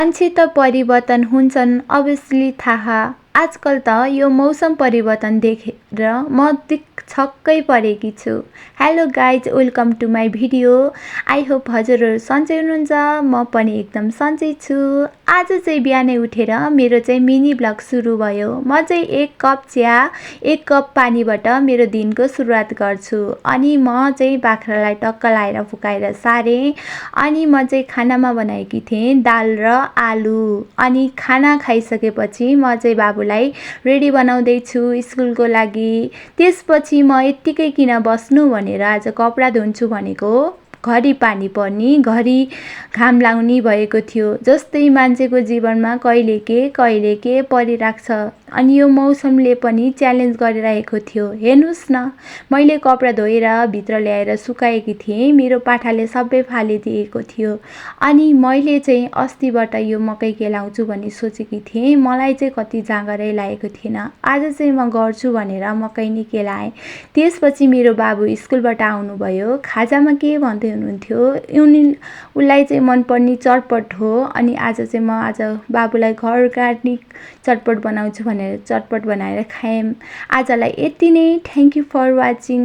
मान्छे त परिवर्तन हुन्छन् अभियसली थाहा। आजकल त यो मौसम परिवर्तन देखेर म छक्कै परेकी छु। Hello guys, welcome to my video. I hope हजुरहरू सन्चै हुनुहुन्छ, म पनि एकदम सन्चै छु। आज चाहिँ बिहानै उठेर मेरो चाहिँ मिनी ब्लग सुरु भयो। म चाहिँ 1 कप चिया 1 कप पानीबाट मेरो दिनको सुरुवात गर्छु। अनि म चाहिँ बाख्रालाई टक्क लाएर फुकाएर सारेँ। अनि म चाहिँ खानामा बनाएकी थिएँ दाल र आलु। अनि खाना खाइसकेपछि म चाहिँ बाबुलाई रेडी बनाउँदैछु स्कुलको लागि। त्यसपछि म यत्तिकै किन बस्नु भनेर आज कपडा धुन्छु भनेको। घरि पानी पर्ने घरि घाम लाग्ने भएको थियो। जस्तै मान्छेको जीवनमा कहिले के परिराख्छ। अनि यो मौसमले पनि च्यालेन्ज गरिरहेको थियो। हेर्नुहोस् न, मैले कपडा धोएर भित्र ल्याएर सुकाएकी थिएँ। मेरो पाठाले सबै फालिदिएको थियो। अनि मैले चाहिँ अस्तिबाट यो मकै केलाउँछु भन्ने सोचेकी थिएँ। मलाई चाहिँ कति जाँगरै लागेको थिएन। आज चाहिँ म गर्छु भनेर मकै नै केलाएँ। त्यसपछि मेरो बाबु स्कुलबाट आउनुभयो। खाजामा के भन्दै हुनुहुन्थ्यो, उसलाई चाहिँ मनपर्ने चटपट हो। अनि आज चाहिँ म बाबुलाई घर गाड्ने चटपट बनाउँछु भनेर चटपट बनाएर खाएँ। आजलाई यति नै। Thank you for watching.